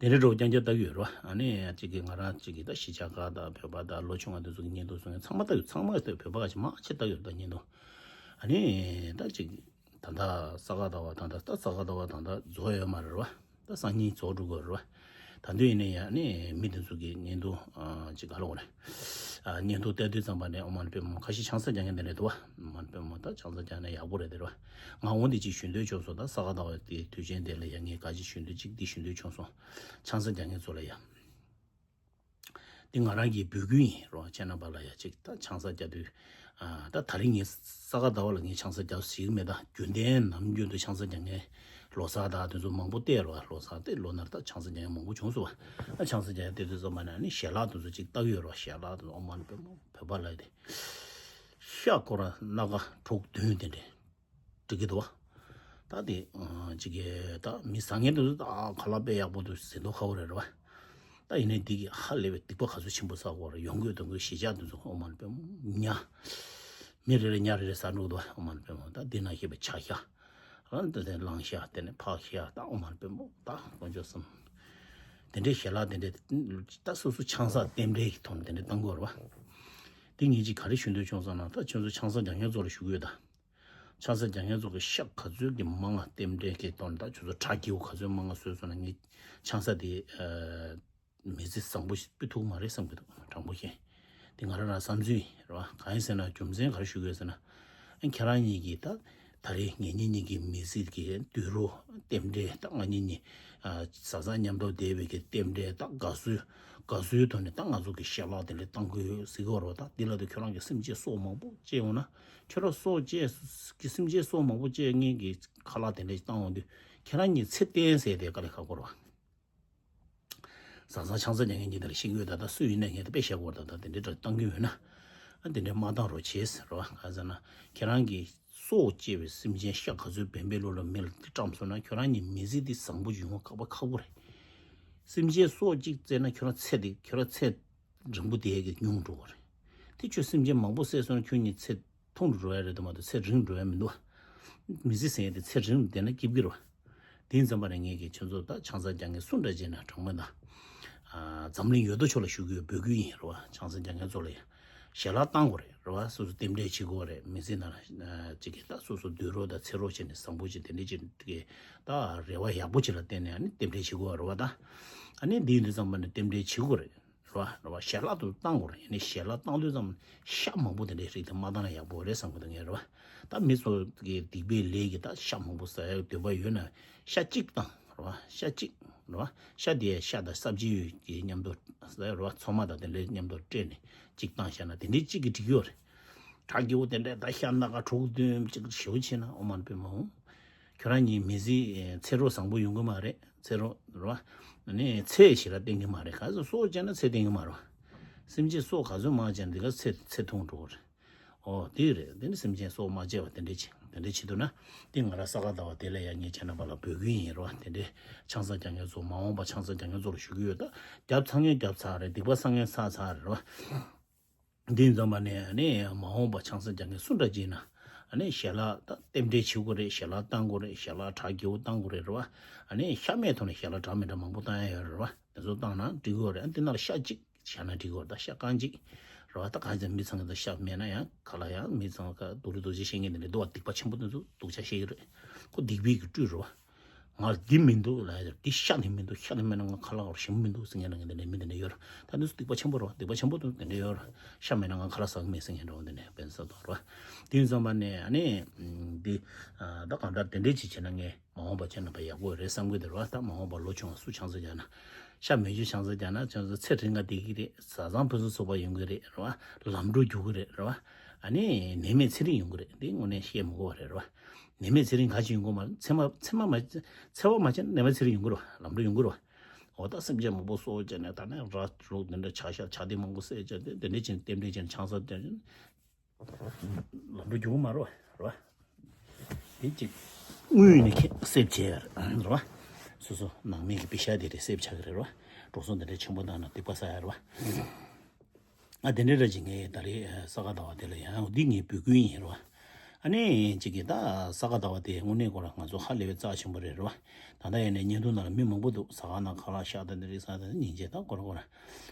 དེ་འདྲའི་འགྲོ་རྐྱང་རྐྱང་ལྟ་གི་ཡོད་རེད་བ། ཨ་ནི་གཅིག་གིས་ང་རང་གཅིག་གིས་ད་གཞིས་ཆགས་ཁག་དང་བོད་པ་དང་ལོ་ཆུང་བ་དེ་ཚོ་གི་བརྙན་ཐུང་བཟོ་མཁན་ཚང་མ་ལྟ་གི་ཚང་མ་ལྟ་བོད་པ་ག་ཞིག་མང་ཆེ་ལྟ་གི་ཡོད་རེད་ད་བརྙན་ཐུང་། ཨ་ནི་ད་གཅིག་ད་ལྟ་ས་ག་ཟླ་བ་ད་ལྟ་ད་ས་ག་ཟླ་བ་ད་ལྟ་རྫོགས་ཡོད་མ་རེད་བ། ད་སང་ཉིན་རྫོགས་འགྲོ་གི་རེད་བ། ད་དུང་ཡིན་ན་ཡང་ནི་མི་དེ་ཚོ་གི་བརྙན་ཐུང་ཨ་ཅིག་ག་ལ་འོ་རེད། ཨ་བརྙན་ཐུང་བལྟས་དུས་ཙམ་པ་ནས་ཨོ་མ་ལ་པདྨོ་ཁ་ཤས་ཆང་ས་རྒྱག་མཁན་དེ་འདྲ་འདུག་བ། ཨོ་མ་ལ་པདྨོ་ད་ཆང་ས་རྒྱག་ན་ཡག་པོ་རེད་དེ་རེད་བ། ང་འོ་འདི་ཅིག་ཞུ་འདོད་བྱུང་སོང་། ད་ས་ག་ཟླ་བ་དེ་དུས་ཆེན་དེ་ལ་ཡང་ངས་ག་ཅིག་ཞུ་འདོད་ཅིག་འདི་ཞུ་འདོད་བྱུང་སོང་། ཆང་ས་རྒྱག་མཁན་ཚོ་ལ་ཡང་། འདི་ང་རང་གི་འབོད་སྐུལ་ཡིན་རོ། ཁྱེད་རྣམ་པ་ལ་ཡ་གཅིག་ད་ཆང་ས་རྒྱག་དུས། ཨ་ད་ད་རིང་ངས་ས་ག་ཟླ་བ་ལ་ངས་ཆང་ས་རྒྱག་ཞིག་མེད། ད་རྒྱུན་ལྡན་ནམ་རྒྱུན་དུ་ཆང་ས་རྒྱག་མཁན་ལོ་གསར་དང་དེ་ཚོ་མང་པོ་བལྟས་རོ། ལོ་གསར་བལྟས་ལོ་ནར་ད་ཆང་ས་རྒྱག་མཁན་མང་པོ་བྱུང་སོང་བ། ཨ་ཆང་ས་རྒྱག་ཡ་བལྟས་དུས་ཙམ་པ་ནས་ནི་ཞལ་ལག་དེ་ཚོ་གཅིག་བལྟ་གི་ཡོད་རོ། ཞལ་ལག་དེ་ཚོ་ཨོ་མ་ལ་པདྨོ་བོད་པ་ལ་དེ་ཤ་སྐོར་ར་སྣ་ཁ་དྲུག་བདུན་དེ་འདྲས། འགྲིག་གི་འདུག་བ། ད་དེ་ཅིག་གི་ད་མི་བཟང་ངན་དེ་ཚོ་ད་ཁ་ལག་དཔེ་ཡག་པོ་འདུག་ཟེར་མདོག་ཁ་པོ་རེད་རེད་བ། ད་ཡིན་ནའི་འདི་གི་ཧ་ལས་པའི་སྡིག་པ་ག་ཚོད་ཆེན་པོ་བསགས་ཀྱི་ཡོད་རེད། ཡོང་གི་ཡོད་དང་གི་གཞིས་ཆགས་དེ་ཚོ་ཨོ་མ་ལ་པདྨོ་ཉ། མི་རེ་རེ་ཉ་རེ་རེ་ཟ་འགྲོ་གི་འདུག་བ། ཨོ་མ་ལ་པདྨོ་ད་འདི་ན་ཤེས་པའི་ཆ་ཤ། རང་དེ་དེ་གླང་ཤ་དེ་ནས་ཕག་ཤ་ད་ཨོ་མ་ལ་པདྨོ་ད་དཀོན་མཆོག་གསུམ། དེ་འདྲའི་ཞལ་ལག་དེ་འདྲའི་ད་སོ་སོ་ཆང་ས་རྟེན་འབྲེལ་གྱི་ཐོག་ནས་དེ་འདྲའི་བཏང་གི་ཡོད་རེད་བ། དེ་ངས་ཅིག་ག་རེ་ཞུ་འདོད་བྱུང་སོང་ན་ད་ཁྱོད་ཚོ་ཆང་ས་རྒྱག་མཁན་ཚོ་ལ་ཞུ་གི་ཡོད་ད། ཆང་ས་རྒྱག་མཁན་ཚོ་གི་ཤ་ག་ཚོད་ཀྱི་མང་ང་རྟེན་འབྲེལ་གྱི་དོན་དག་ཁྱོད་ཚོ་གྲ་རྒྱས་པོ་ག་ཚོད་མང་ང་བཟོས་སོང་ན་ངས་ཆང་ས་དེ་ཨ་མི་ཚེ་བཟང་པོ་ཞིག་སྤུས་ཐུབ་མ་རེད་བསམ་གི་འདུག་དྲང་པོ་བཤད། དེ་ང་རང་རང་བསམ་ཚུལ་ཡིན་རེད་བ། གང་ཡིན་ཟེར་ན་རྒྱུ་མཚན་ག་རེ་ཞུ་གི་ཡོད་ཟེར་ན། ཨ་ཁྱེད་རང་གཉིས་ཀྱིས་ད་ད་རེས་ངེད་གཉིས་གཉིས་ཀྱི་མི་ཚེ་གི་དུས་རབས་རྟེན་འབྲེལ་ད་ང་གཉིས་གཉིས་ཨ་བཟའ་ཚང་མཉམ་དུ་བསྡད་པའི་གི་རྟེན་འབྲེལ་ད་དགའ་བསུ་དགའ་བསུའི་ཐོག་ནས་ད་ང་ཚོ་གི་ཞལ་ལག་དེ་འདྲ་བཏང་གི་ཡོད་ཟེར་གི་ཡོད་རེད་བ། ད་འདི་ལ་དུ་ཁྱོད་རང་གི་སེམས་ཅན་སྲོག་མང་པོ་བཅད་འོང་ན། ཁྱོད་རང་སྲོག་བཅད་ཀྱི་སེམས་ཅན་སྲོག་མང་པོ་བཅད་མཁན་གྱི་ཁ་ལག་དེ་འདྲ་ཞིག་བཏང་འོང་དུས་ཁྱེད་རང་གཉིས་ཚེ་བརྟན་ཟེར་དེ་དཀའ་ལས་ཁག་པོ་རེད་བ། བཟའ་ཚང་ཆང་ས་རྒྱག་མཁན་གྱི་དེ་འདྲ་ཤེས་ཀྱི་ཡོད་ད། ད་སུ་ཡིན་ན་ངས་ད་དཔེ་བཞག་གི་ཡོད་རེད་ད། ད་དེ་འདྲའི་འདྲ་བཏང་གི་ཡོད་ན། ཨ་དེ་འདྲའི་མ་བཏང་རོགས་བྱེད་ཟེར་རོ། གང་ཟེར་ན་ཁྱེད་རང་གི་སྲོག་བཅད་པའི་སེམས་ཅན་ཤ་ག་ཚོད་བེམ་པོའི་ལོ་ལ་མི་ལ་བཀྲམ་སོང་ན་ཁྱོད་རང་གཉིས་མི་ཚེ་འདི་བཟང་པོ་ཡོང་བ་ཁག་པ་ཁག་པོ་རེད། སེམས་ཅན་སྲོག་གཅིག་བཅད་ན་ཁྱོད་རང་ཚེ་འདི་ཁྱོད་རང་ཚེ་རིང་པོ་དེ་གི་ཉུང་འགྲོ་བ་རེད། དེ་ཁྱོད་སེམས་ཅན་མང་པོ་བསད་སོང་ན་ཁྱོད་གཉིས་ཚེ་ཐུང་རུ་འགྲོ་ཡ་རེད་དོ་མ་གཏོགས་ཚེ་རིང་འགྲོ་ཡ་མི་འདུག་བ། མི་ཚེ་ཟེར་ཡ་དེ་ཚེ་རིང་བསྡད་ན་སྐྱིད་ཀྱི་རེད་བ། དེ་ཡིན་ཙམ་པ་ནས་ངས་ཀྱི་ཁྱོད་ཚོ་ད་ཆང་ས་རྒྱག་མཁན་སུ་འདྲ་བྱས་ན་དྲང་མོ་ད། ཨ་འཛམ་གླིང་ཡོད་དོ་ཅོག་ལ་ཞུ་གི་ཡོད། འབོད་སྐུལ་ཡིན་རེད་བ། ཆང་ས་རྒྱག་མཁན་ཚོ་ལ་ཡ་ཞལ་ལག་བཏང་དགོས་རེད་རེད་བ། སོ་སོ་རྟེན་འབྲེལ་བྱེད་དགོས་རེད། མི་ཚེ་ནང་ལ་ཅིག་གི་ད་སོ་སོ་སྡོད་རོགས་དང་འཚོ་རོགས་བྱས་ནས་བཟང་པོ་བྱས་དེ་འདྲ་ཅིག་གི་ད་རེ་བ་ཡག་པོ་ཅིག་ལ་བརྟེན་ནས་ཨ་ནི་རྟེན་འབྲེལ་བྱེད་དགོས་རེད་བ་ད། ཨ་ནི་འདི་ཡིན་དུས་ཙམ་པ་ནས་རྟེན་འབྲེལ་བྱེད་དགོས་རེད། རེད་བ། རེད་བ། ཞལ་ལག་ཏུ་བཏང་དགོས་རེད། ཡིན་ནའི་ཞལ་ལག་བཏང་དུས་ཙམ་ཤ་མང་པོ་དེ་འདྲའི་རིགས་དེ་མ་བཏང་ན་ཡག་པོ་རེད་བསམ་གི་འདུག་ངས་རེད་བ། ད་མི་ཚོ་གི་སྡིག་པའི་ལས་ཀྱི་ད་ཤ་མང་པོ་ཟ་ཡག་འདོད་པ་ཡོད་ན་ཤ་གཅིག་བཏང་རེད་བ། ཤ་གཅིག་རེད་བ། ཤ་དེ་ཤ་དང་སབ་ཇི་ཡོད་ཀྱི་མཉམ་དུ་ཟ་ཡག་རེད་བ། ཚོད་མ་དང་དེ་འདྲའི་མཉམ་དུ་སྤྲད་ནས་གཅིག་བཏང་བཞག་ན་དེ་འདྲའི་གཅིག་གིས་འགྲིག་གི་ཡོད་རེད། གྲ་རྒྱས་པོ་དེ་འདྲའི་ད་ཤ་སྣ་ཁ་དྲུག་བདུན་གཅིག་ཞེ་པོ་བྱས་ན་ཨོ་མ་ལ་པདྨོ། ཁྱོད་རང་གཉིས་མི་ཚེ་ཚེ་རོགས་བཟང་པོ་ཡོང་གི་མ་རེད། ཚེ་རོགས་རེད་བ། ནི་ཚེ་ཞེ་དྲག་བརྟན་གི་མ་རེད། ག་ཚོད་སྲོག་བཅད་ན་ཚེ་བརྟན་གི་མ་རེད་བ། སེམས་ཅན་སྲོག་ག་ཚོད་མང་བཅད་ན་དེ་ག་ཚེ་ཚེ་ཐུང་འགྲོ་གི་རེད། ཨོ་དེ་རེད། དེ་ནི་སེམས་ཅན་སྲོག་མ་བཅད་པ་དེ་འདྲས་བྱེད་དེ་འདྲས་བྱེད་ཐུབ་ན། དེ་ང་རང་ས་ག་ཟླ་བ་དེ་ལ་ཡང་ངས་ཁྱེད་རྣམ་པ་ལ་འབོད་སྐུལ་ཡིན་རེད་བ། དེ་འདྲས་ཆང་ས་རྒྱག་མཁན་ཚོ་མ་འོངས་པ་ཆང་ས་རྒྱག་མཁན་ཚོ་ལ་ཞུ་གི་ཡོད། ད་རྒྱབ་ཚར་མཁན་རྒྱབ་ཚར་རེད། སྡིག་པ་བསགས་མཁན་བསགས་ཚར་རེད་བ། འདི་ཡིན་ཙམ་པ་ནས་ནི་མ་འོངས་པ་ཆང་ས་རྒྱག་མཁན་སུ་འདྲ་བྱས་ན། ཨ་ནི་ཞལ་ལག་ད་རྟེན་འབྲེལ་བྱེད་དགོས་རེད། ཞལ་ལག་བཏང་དགོས་རེད། ཞལ་ལག་གྲ་རྒྱས་པོ་བཏང་དགོས་རེད་རེད་བ། ཨ་ནི་ཤ་མེད་ཐོག་ནས་ཞལ་ལག་འདྲ་མི་འདྲ་མང་པོ་བཏང་ཡ་ཡོད་རེད་བ། དེ་ཚོ་བཏང་ན་འགྲིག་གི་ཡོད་རེད། ཨ་འདི་ནང་ལ་ཤ་གཅིག་བཞག་ན་འགྲིག་གི་ཡོད་རེད། ད་ཤ་རྐང་གཅིག་རེད་བ། ད་གང་ཡིན་ཟེར་ན་མི་ཚང་གི་ད་ཤ་མེད་ན་ཡང་ག་ལ་ཡང་མི་ཚང་ག་སྡུག་རུས་རྡོ་རྗེ་བཤད་མཁན་དེ་འདྲ་འདུག་བ། སྡིག་པ་ཆེན་པོ་དེ་ཚོ་སྡུག་ཅག་བཤད་ཀྱི་རེད། ཁོ་སྡིག་པའི་གི་སྤྲུལ་རེད་བ། ང་འདི་མི་འདུག་ལབ་ཡ། འདི་ཤ་ནི་མི་འདུག་ཤ་ནི་མེད་ན་ང་ཁ་ལག་ཞིམ་མི་འདུག་ཟེར་མཁན་ལ་ངས་འདི་འདྲའི་མི་འདི་འདྲ་ཡོད་རེད། ད་འདི་ཚོ་སྡིག་པ་ཆེན་པོ་རེད་བ། སྡིག་པ་ཆེན་པོ་འདུག་འདི་འདྲ་ཡོད་རེད། ཤ་མེད་ན་ང་ཁ་ལག་ཟ་གི་མེད་ཟེར་མཁན་རེད་བ། འདི་ནས་དཔེ་ས་དོག་རེད་བ། དེ་ཡིན་ཙམ་པ་ནས་ཨ་ནི་འདི་ད་གང་ལྟར་དེ་འདྲའི་ཅིག་བྱས་ན་ངས་མ་འོངས་པ་ཁྱེད་རྣམ་པ་ཡག་པོ་རེད་བསམ་གི་འདུག་རེད་བ། ད་མ་འོངས་པ་ལོ་ཆུང་བ་སུ་ཆང་ས་རྒྱག་ན། ཤ་མེད་རྒྱུ་ཆང་ས་རྒྱག་ན་ཁྱེད་ཚོ་ཚེ་རིང་ག་བསྡད་ཀྱི་རེད། བཟའ་ཚང་ཕུན་སུམ་ཚོགས་པ་ཡོང་གི་རེད་རེད་བ། ལམ་འགྲོ་རྒྱུག་གི་རེད་རེད་བ། ཨ་ནི་ནད་མེད་ཚེ་རིང་ཡོང་གི་རེད། འདི་དངོས་གནས་བཤད་མི་དགོས་པ་རེད་རེད་བ། ནད་མེད་ཚེ་རིང་ག་ཅིག་ཡོང་གི་མ་རེད། ཚེ་མ་ཚེ་མ་མ་ཚེ་བ་མ་བྱས་ན་ནད་མེད་ཚེ་རིང་ཡོང་གི་རེད་བ། ལམ་འགྲོ་ཡོང་གི་རེད་བ། འོ་ད་སེམས་ཅན་མང་པོ་སྲོག་བཅད་ནས་ད་ནས་ར་རུག་འདི་འདྲ་ཆ་ཤ་ཆ་དེ་མང་པོ་བསད་བྱས་ཏེ་དེ་འདྲ་ཅིག་རྟེན་འབྲེལ་ཅན་ཆང་ས་བཅད་ནས་ལམ་འགྲོ་རྒྱུག་མ་རེད་བ། རེད་བ། དེ་ཅིག་དངུལ་ནི་ཁེ་སེབ་བྱས་ཡ་རེད་བ། སོ་སོ་ནང་མི་གི་པེ་ཤ་དེ་རེད་སེབ་ཆགས་ཀྱི་རེད་བ། འགྲོ་སོང་དེ་འདྲ་ཆེན་པོ་བཏང་ན་སྡིག་པ་བསགས་ཡ་རེད་བ། ཨ་དེ་འདྲ་རེད་ཅིག་ངས་ད་རེས་ས་ག་ཟླ་བ་དེ་ལ་ཡང་འདི་ངའི་འབོད་སྐུལ་ཡིན་རེད་བ། ཨ་ནི་ཅིག་གིས་ད་ས་ག་ཟླ་བ་དེ་དངོས་གནས་ཁོ་རང་ང་ཚོ་ཧ་ལས་པའི་རྩ་ཆེན་པོ་རེད་རེད་བ། ད་ལྟ་ཡིན་ནའི་བརྙན་ཐུང་ནང་ལ་མི་མང་པོ་འདུག་ཟ་ཁང་ནང་ཁ་ལག་ཤ་དང་འདི་རིགས་ཟ་དང་སྙིང་རྗེ་ད་ཁོ་རང་ཁོ་རང་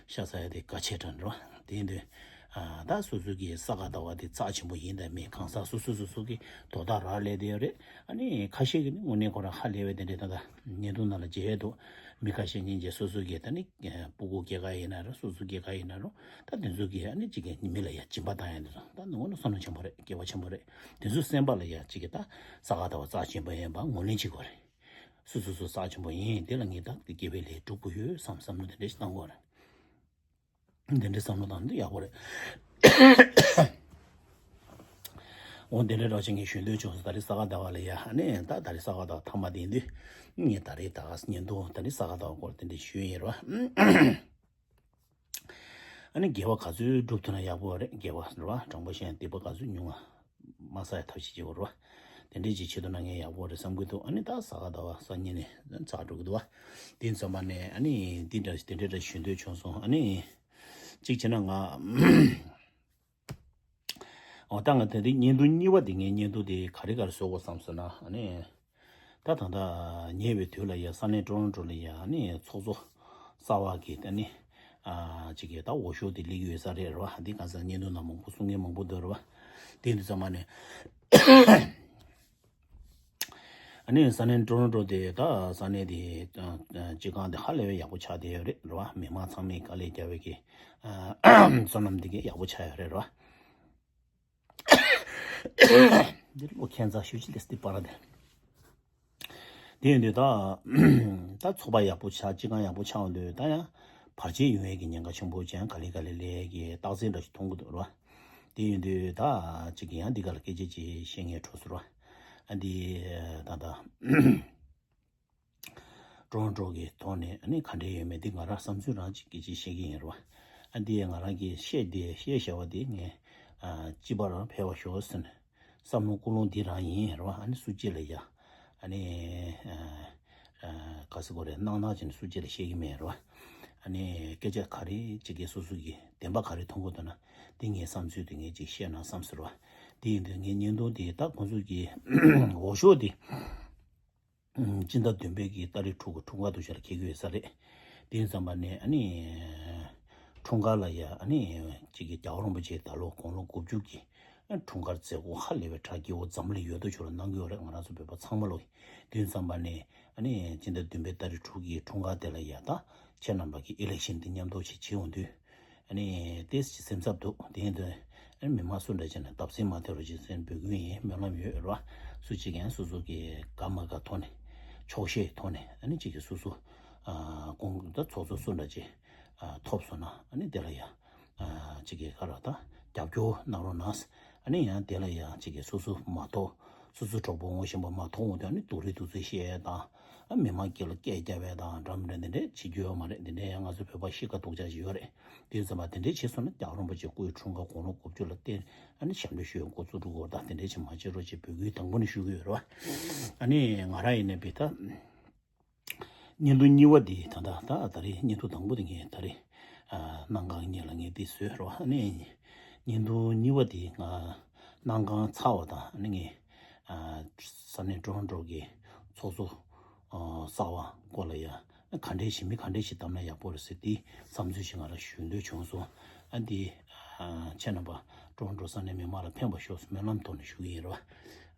ཤ་ཟ་ཡ་དེ་དགའ་ཆེ་དྲན་རེད་བ། དེ་ཡིན་དུས་ཨ་ད་སོ་སོ་གི་ས་ག་ཟླ་བ་དེ་རྩ་ཆེན་པོ་ཡིན་དང་མིན་གང་ཟག་སོ་སོ་སོ་སོ་གི་དོ་བདག་རག་ལས་བསྡད་ཡོད་རེད། ཨ་ནི་ཁ་ཤས་ཀྱིས་ནི་དངོས་གནས་ཁོ་རང་ཧ་ལས་པའི་དེ་འདྲའི་ད་ལྟ་བརྙན་ཐུང་ནང་ལ་མཇལ་ཡས་འདུག་མི་ཁ་ཤས་སྙིང་རྗེ་སོ་སོ་གི་ད་ནི་ཨ་སྤུ་གུ་སྐྱེས་ཁ་ཡིན་ན་རེད། སོ་སོ་སྐྱེས་ཁ་ཡིན་ན་རུང་ད་དེ་ཚོ་གི་ཨ་ནི་གཅིག་གི་མི་ལ་ཡ་སྦྱིན་པ་བཏང་ཡ་དེ་ཚོ་ད་ནི་དངོས་གནས་བསོད་ནམས་ཆེན་པོ་རེད། དགེ་བ་ཆེན་པོ་རེད། དེ་ཚོ་སེམས་པ་ལ་ཡ་གཅིག་གི་ད་ས་ག་ཟླ་བ་རྩ་ཆེན་པོ་ཡིན་པ་ངོས་ལེན་བྱེད་དགོས་རེད། སོ་སོ་སོ་རྩ་ཆེན་པོ་ཡིན་དེ་ལ་ངས་ད་དགེ་བའི་ལས་སྒྲུབ་དགོས་ཡོད་བསམ་བསམ་བློ་དེ་འདྲ་ཞིག་བཏང་དགོས་རེད། འདི་འདྲའི་བསམ་བློ་བཏང་འདི་ཡག་པོ་རེད། འོ་འདི་འདྲའི་རོགས་བྱེད་ངས་ཞུ་འདོད་བྱུང་སོང་། ད་རེས་ས་ག་ཟླ་བ་ལ་ཡ་ཨ་ནི་ད་ད་རེས་ས་ག་ཟླ་བ་ཐ་མ་དེ་ཡིན་དུས་ངས་ད་རེས་ད་ག་བརྙན་ཐུང་ད་རེས་ས་ག་ཟླ་བ་སྐོར་དེ་འདྲ་ཞུས་ཡིན་རོགས། ཨ་ནི་དགེ་བ་ག་ཚོད་སྒྲུབ་ཐུབ་ན་ཡག་པོ་རེད། དགེ་བ་རེད་བ། དྲང་པོ་བཤད་ན་སྡིག་པ་ག་ཚོད་ཉུང་བ་མ་བསགས་ཡ་ཐབས་ཤེས་བྱེད་དགོས་རེད་བ། དེ་འདྲས་ཅིག་བྱེད་ཐུབ་ན་ངས་ཡག་པོ་རེད་བསམ་གྱི་འདུག་ཨ་ནི་ད་ས་ག་ཟླ་བ་སང་ཉིན་ནས་ཚར་འགྲོ་གི་འདུག་བ། དེ་ཙམ་པ་ནས་ཨ་ནི་འདི་འདྲ་དེ་འདྲས་འདྲ་ཞུ་འདོད་བྱུང་སོང་། ཨ་ནི་གཅིག་བྱས་ན་ང་འོ་ད་ང་ད་ལྟའི་བརྙན་ཐུང་གཉིས་པ་དེ་ངས་བརྙན་ཐུང་དེ་ག་རེ་ག་རེ་བཟོ་དགོས་བསམ་སོང་ན། ཨ་ནི་ད་ད་ལྟ་ཉེ་བའི་དུས་ལ་ཡ་ས་གནས་ཀྲོ་རོན་ཀྲོ་ལ་ཡ་ཨ་ནི་ཚོགས་གཙོ་གསར་པ་གི་ཨ་ནི་ཨ་ཅིག་གི་ད་འོས་ཤོག་དེ་སླེབས་ཀྱི་ཡོད་ས་རེད་རེད་བ། འདི་གང་ཟག་བརྙན་ཐུང་ནང་མང་པོ་གསུང་མཁན་མང་པོ་འདུག་རེད་བ། དེ་འདི་ཚང་མ་ནས་ཨ་ནི་ས་གནས་ཀྲོ་རོན་ཀྲོ་དེ་ད་ས་གནས་དེ་སྤྱི་ཁང་དེ་ཧ་ལས་པའི་ཡག་པོ་ཆགས་བསྡད་ཡོད་རེད་རེད་བ། མི་མང་ཚང་མས་དཀའ་ལས་རྒྱབ་པའི་གི་བསོད་ནམས་དེ་གི་ཡག་པོ་ཆགས་ཡོད་རེད་རེད་བ། འདིར་ལོ་ཁྱད་མཚར་ཞུ་ཅི་ལེས་ཏི་པ་ར་དེ། དེ་ཡིན་དུས་ད་ད་ཚོགས་པ་ཡག་པོ་ཆགས། སྤྱི་ཁང་ཡག་པོ་ཆགས་འོང་དུས་ད་ཡང་བར་ཆད་ཡོང་ཡས་ཀྱི་ཉེན་ཁ་ཆེན་པོ་ཅན་ག་ལེ་ག་ལེ་ལས་ཀྱི་རྟགས་མཚན་འདྲ་ཞིག་མཐོང་གི་འདུག་ར། དེ་ཡིན་དུས་ད་ཅིག་གི་ཡང་འདི་ག་ལ་སྐད་ཆ་ཅིག་བཤད་ངེས་འཕྲོ་སོང་ར། ཨ་འདི་ད་ད། ཀྲོང་ཀྲོ་གི་ཐོག་ནས་ཨ་ནི་ག་འདྲས་ཡོད་མེད་འདི་ང་རང་བསམ་ཚུལ་རང་ཅིག་གི་ཅིག་བཤད་ཀྱི་ཡིན་རེད་བ། ཨ་འདི་ང་རང་གི་བཤད་དེ་བཤད་བྱ་བ་དེ་ངས་ཨ་སྤྱི་པ་རང་ཕལ་བ་ཞོག་ཟེར་ནས་བསམ་བློ་ཀུན་སློང་འདི་རང་ཡིན་རེད་བ། ཨ་ནི་སུ་གཅིག་ལ་ཡ་ཨ་ནི་ཨ་ཨ་ག་ཟེར་དགོས་རེད། སྣང་སྣང་བྱས་ནས་སུ་གཅིག་ལ་བཤད་ཀྱི་མེད་རེད་བ། ཨ་ནི་སྐད་ཆ་ག་རེ་ཅིག་གི་སོ་སོ་གི་བདེན་པ་ག་རེ་མཐོང་གི་འདུག་ན་འདི་ངའི་བསམ་ཚུལ་དེ་ངས་ཅིག་བཤད་ན་བསམ་ཟེར་བ། དེ་ཡིན་དུས་ངའི་བརྙན་ཐུང་དེ་ད་ཁོང་ཚོ་གི་འོས་ཤོག་དེ། སྤྱི་ཟླ་བདུན་པའི་གི་ཏ་རིག་དྲུག་གི་འཁྲུངས་སྐར་དུ་ཞལ་འཁེལ་གྱི་ཡོད་ས་རེད། དེ་ཡིན་ཙམ་པ་ནས་ཨ་ནི་འཁྲུངས་སྐར་ལ་ཡ་ཨ་ནི་གཅིག་གི་རྒྱལ་བ་རིན་པོ་ཆེ་ད་ལོ་དགུང་ལོ་དགུ་བཅུ་གི་འཁྲུངས་སྐར་མཛད་སྒོ་ཧ་ལས་པའི་གྲ་རྒྱས་པོ་འཛམ་གླིང་ཡོད་དོ་ཅོག་ལ་གནང་གི་ཡོད་རེད། ང་རང་ཚོ་བོད་པ་ཚང་མ་ལོ། དེ་ཡིན་ཙམ་པ་ནས་ཨ་ནི་སྤྱི་ཟླ་བདུན་པའི་ཏ་རིག་དྲུག་གི་འཁྲུངས་སྐར་དེ་ལ་ཡ་ད་ཁྱེད་རྣམ་པ་གི་ཨི་ལེག་ཤན་དེ་མཉམ་དུ་ཅིག་བྱེད་འོང་དུས། ཨ་ནི་ཏེས་ཀྱི་སེམས་འཚབ་འདུག་དེ་ཡིན་དུས་ཨ་ནི་མི་མང་སུ་འདྲ་བྱས་ནས་བརྡབ་གསིག་མ་ཐེབས་རོགས་བྱེད་ཟེར་འབོད་སྐུལ་ཡིན། སྨོན་ལམ་ཡོད་རེད་བ། སུ་གཅིག་ཡང་སོ་སོ་གི་དགའ་མ་དགའ་ཐོག་ནས་ཆོག་ཤེས་ཐོག་ནས་ཨ་ནི་གཅིག་གི་སོ་སོ་ཨ་ཁོང་ད་ཚོགས་གཙོ་སུ་འདྲ་བྱས་ཨ་ཐོབ་སོང་ན་ཨ་ནི་དེ་ལ་ཡ་ཨ་གཅིག་གི་ག་རེ་ད་རྒྱབ་སྐྱོར་གནང་རོགས་གནང་། ཨ་ནི་ཡང་དེ་ལ་ཡང་གཅིག་གི་སོ་སོ་མ་ཐོབ། སོ་སོའི་གྲོགས་པོ་ངོ་ཤེས་པ་མ་མཐོང་འོང་དུས་ཨ་ནི་སྡུག་རུས་སྡུག་ཚིག་བཤད་ཡས་དང་། ཨ་མི་མང་དཀྱིལ་ལ་སྐད་རྒྱབ་ཡས་དང་འདྲ་མི་འདྲ་འདི་འདྲས་བྱེད་རྒྱུ་ཡོད་མ་རེད། འདི་འདྲས་ཡང་ང་ཚོ་བོད་པ་གཤིས་ཀ་སྡུག་ཅག་ཅིག་ཡོད་རེད། དེ་ཙམ་པ་དེ་འདྲས་བྱས་སོང་ན་རྒྱལ་བ་རིན་པོ་ཆེ་སྐུའི་འཁྲུངས་སྐར་དགུང་ལོ་དགུ་བཅུ་ལ་བརྟེན་ཨ་ནི་ཞབས་འདྲེན་ཞུ་ཡས་འགོ་བཙུགས་འགྲོ་དགོས་རེད། ད་དེ་འདྲས་བྱེད་མ་བྱེད་རོགས་བྱེད་འབོད་སྐུལ་དང་པོ་ནས་ཞུ་གི་ཡོད་རེད་བ། ཨ་ནི་ང་རང་ཡིན་ནའི་བི་ད། བརྙན་ཐུང་གཉིས་པ་འདི་ད་ལྟ་ད་ད་རེས་བརྙན་ཐུང་དང་པོ་འདི་ངས་ད་རེས་ཨ་སྣང་གང་གཉིས་ལ་ངས་འདི་བཟོས་རོགས། ཨ་ནི་བརྙན་ཐུང་གཉིས་པ་འདི་ང་སྣང་གང་ཚར་བ་དང་ཨ་ནི་ངས་ཨ་ས་གནས་ཀྲོ་རོན་ཀྲོ་གི་ཚོགས་གཙོ་ཨ་གསར་བ་སྐོར་ལ་ཡ་ག་འདྲས་ཤིག་མི་ག་འདྲས་ཤིག་བདམས་ན་ཡག་པོ་རེད་ཟེར་འདི་བསམ་ཚུལ་ཞིག་ང་རང་ཞུ་འདོད་བྱུང་སོང་། ཨ་འདི་ཨ་ཁྱེད་རྣམ་པ་ཀྲོ་རོན་ཀྲོ་ས་གནས་མི་མང་ལ་ཕན་པ་ཤོག་སྨོན་ལམ་ཐོག་ནས་ཞུ་གི་ཡིན་རོགས།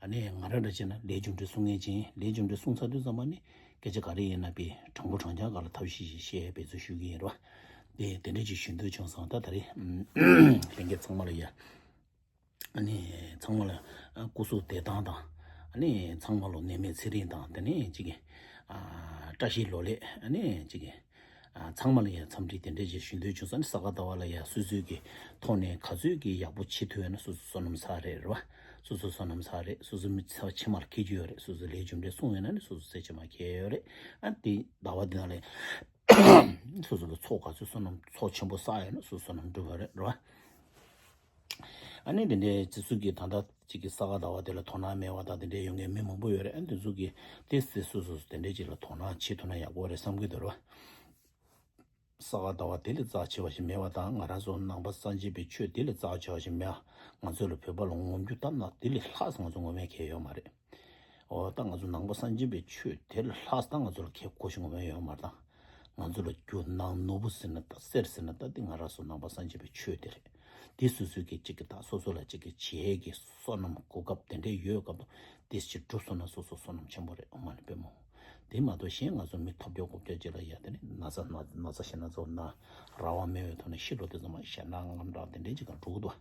ཨ་ནི་ང་རང་འདྲ་བྱས་ན་ལས་རྒྱུ་འབྲས་གསུང་མཁན་ཅིག་ཡིན། ལས་རྒྱུ་འབྲས་གསུང་ཚར་དུས་ཙམ་པ་ནི་སྐད་ཆ་ག་རེ་ཡིན་ན་པའི་དྲང་པོ་དྲང་རྐྱང་སྒང་ལ་ཐབས་ཤེས་ཤིག་བཤད་འབད་བརྩོན་ཞུ་གི་ཡིན་རོགས། དེ་དེ་འདྲ་ཅིག་ཞུ་འདོད་བྱུང་སོང་། ད་ད་རེས་ལྷན་རྒྱས་ཚང་མ་ལ་ཡ་ཨ་ནི་ཚང་མ་ལ་སྐུ་གཟུགས་བདེ་ཐང་དང་ཨ་ནི་ཚང་མ་ལ་ནད་མེད་ཚེ་རིང་དང་དེ་ནས་ཅིག་གི་ཨ་བཀྲ་ཤིས་ལོ་ལེགས་ཨ་ནི་ཅིག་གི་ཨ་ཚང་མ་ལ་ཡང་འཚམས་འདྲི་དེ་འདྲ་ཅིག་ཞུ་འདོད་བྱུང་སོང་། ཨ་ནི་ས་ག་ཟླ་བ་ལ་ཡང་སོ་སོའི་གི་ཐོག་ནས་ག་ཚོད་ཀྱི་ཡག་པོ་བྱེད་ཐུབ་ཡོད་ན་སོ་སོ་བསོད་ནམས་ཚར་རེད་རེད་བ། སོ་སོ་བསོད་ནམས་ཚར་རེད། སོ་སོ་མི་ཚེ་ཕྱི་མར་འཁྱེར་རྒྱུ་ཡོད་རེད། སོ་སོ་ལས་རྒྱུ་འབྲས་གསུངས་ཡོད་ན་ནི་སོ་སོ་ཚེ་ཕྱི་མར་འཁྱེར་ཡོད་རེད། ཨ་དེ་ཟླ་བ་འདི་ནང་ལ་སོ་སོ་ལ་ཚོགས་ག་ཚོད་བསོད་ནམས་ཚོགས་ཆེན་པོ་བསགས་ཡོད་ན་སོ་སོ་བསོད་ནམས་འགྲུབ་ཡོད་རེད་རེད་བ། ཨ་ནི་དེ་འདྲའི་སྤྱི་ཚོགས་ཀྱི་ད་ལྟ་གཅིག་གི་ས་ག་ཟླ་བ་དེ་ལ་དོ་སྣང་མེད་པ་དང་དེ་འདྲའི་ཡོང་མཁན་མི་མང་པོ་ཡོད་རེད། ཨ་ནི་དེ་ཚོ་གི་ཏོག་ཙམ་སོ་སོ་སོ་དེ་འདྲའི་ཅིག་ལ་དོ་སྣང་བྱེད་ཐུབ་ན་ཡག་པོ་རེད་བསམ་གྱི་འདུག་ར། ས་ག་ཟླ་བ་དེ་ལས་རྩ་ཆེ་བ་ཞིག་མེད་པ་དང་། ང་རང་ཚོ་ནང་པ་སངས་རྒྱས་པའི་ཆོས་དེ་ལས་རྩ་ཆེ་བ་ཞིག་མེད་པ། ང་ཚོ་ལ་བོད་པ་ལ་ངོམ་རྒྱུ་ལྟར་ན་དེ་ལས་ལྷག་ཙམ་ང་ཚོ་ངོམ་མཁན་གང་ཡང་ཡོད་མ་རེད། འོ་ད་ང་ཚོ་ནང་པ་སངས་རྒྱས་པའི་ཆོས་དེ་ལས་ལྷག་ཙམ་ད་ང་ཚོ་ལ་ཁེ་གོ་ཞིག་ངོམ་མཁན་ཡོད་མ་རེད་ད། ང་ཚོ་ལ་རྒྱུ་ནང་ནོར་བུ་ཟེར་ན་ད་གསེར་ཟེར་ན་ད་དེ་ང་རང་ཚོ་ནང་པ་སངས་རྒྱས་པའི་ཆོས་དེ་རེད། དེ་སོ་སོའི་གི་གཅིག་གི་ད་སོ་སོ་ལ་གཅིག་གི་བྱེད་ཀྱི་བསོད་ནམས་གོ་སྐབས་དེ་འདྲས་ཡོད་སྐབས་དུ་དེ་ཞིག་སྒྲུབ་སོང་ན་སོ་སོ་བསོད་ནམས་ཆེན་པོ་རེད། ཨོཾ་མ་ཎི་པདྨེ་ཧཱུྃ། དེ་མ་གཏོགས་གཞན་ང་ཚོ་མི་ཐོབ་རྒྱལ་གོ་རྒྱལ་ཅིག་ལ་ཡ་དེ་ནི་ན་ཚ་ན་ན་ཚ་ཞེ་ན་ཚ་ན་རང་དབང་མེད་པའི་ཐོག་ནས་ཤི་འགྲོ་དུས་ཙམ་པ་ཞེད་སྣང་དངངས་སྐྲག་དེ་འདྲས་ཅིག་གང་འགྲོ་གི་འདུག་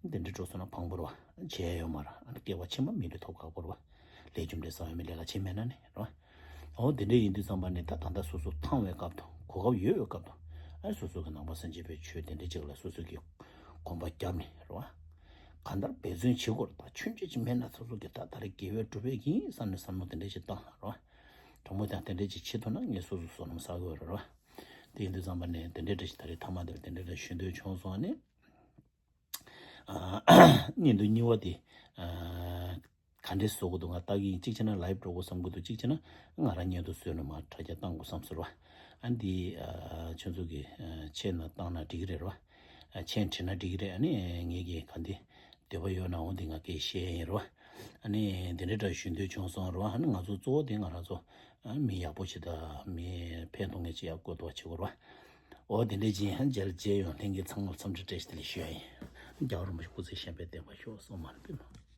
བ། དེ་འདྲས་འགྲོ་སོང་ན་ཕངས་པོ་རེད་བ། བྱས་ཡོད་མ་རེད། ཨ་ནི་སྐྱེ་བ་ཕྱི་མ་མི་འདྲ་ཐོབ་ཁག་པོ་རེད་བ། ལས་རྒྱུ་འབྲས་བཟང་ཡོད་མེད་ལས་ཀ་བྱེད་མེད་ན་ནི་རེད་བ། འོ་དེ་འདྲས་ཡིན་དུས་ཙམ་པ་ནི་ད་ད་ལྟ་སོ་སོ་ཐང་བའི་སྐབས་དུ་གོ་སྐབས་ཡོད་པའི་སྐབས་དུ་ཨ་སོ་སོ་གི་ནང་པ་སངས་རྒྱས་པའི་ཆོས་དེ་འདྲས་ཅིག་ལ་སོ་སོ་གི་གོམ་པ་བརྒྱབ་ནས་རེད་བ། གང་ལྟར་འབད་བརྩོན་བྱེད་དགོས་རེད། ད་ཆུང་ཆུང་ཅིག་མེད་ན་སོ་སོ་གི་ད་ད་རེས་དགེ་བའི་སྒྲུབ་པའི་གིན་བསམ་ནས་བསམ་བློ་དེ་འདྲས་ཅིག་བཏང་རེད་བ། དྲང་མོ་ཀྱང་དེ་འདྲས་ཅིག་བྱེད་ཐུབ་ན་ངས་སོ་སོ་བསོད་ནམས་བསགས་དགོས་རེད་བ། དེ་ཡིན་དུས་ཙམ་པ་ནས་དེ་འདྲས་འདྲ་ཞིག་ད་རེས་མཐའ་མ་དེར་དེ་འདྲས་འདྲ་ཞུ་འདོད་བྱུང་སོང་ནས། ཨ་བརྙན་ཐུང་གཉིས་པ་དེ་ཨ་ག་འདྲས་བཟོ་དགོས་འདུག་ང་ལྟ་གི་ཡིན། གཅིག་བྱས་ན་ལའིབ་འགྲོ་དགོས་བསམ་གི་འདུག་གཅིག་བྱས་ན་ང་རང་བརྙན་ཐུང་བཟོས་ནས་མར་དྲ་རྒྱ་བཏང་དགོས་བསམ་ཟེར་བ། ཨ་འདི་ཨ་ཁྱོད་ཚོ་གི་ཨ་མཆན་ནང་བཏང་ན་འགྲིག་གི་རེད་བ། ཨ་མཆན་བྲིས་ན་འགྲིག་གི་རེད། ཨ་ནི་ངེད་ཀྱི་ག་འདི་འདོད་པ་ཡོད་ན་འོ་འདི་ང་སྐད་བཤད་ཡིན་རེད་བ། ཨ་ནི་འདི་འདྲའི་འདྲ་ཞུ་འདོད་བྱུང་སོང་རེད་བ། ཨ་ནི་ང་ཚོ་གཙོ་བོ་དེ་ང་རང་ཚོ་ཨ་མི་ཡག་པོ་ཞིག་དང་མི་ཕན་ཐོགས་མཁན་ཞིག་ཡག་བསྐོ་ཐུབ་པ་བྱེད་དགོས་རེད་བ། འོ་དེ་འདྲས་ཅིག་ཡིན། རྗེས་ལ་མཇལ་ཡོང་། ལྷན་རྒྱས་ཚང་མར་འཚམས་འདྲི་བཀྲ་ཤིས་བདེ་ལེགས་ཞུ་ཡ་ཡིན། རྒྱལ་བ་རིན་པོ་ཆེ་སྐུ་ཚེ་ཞབས་པད་བརྟན་པར་ཤོག། ཨོཾ་མ་ཎི་པདྨེ།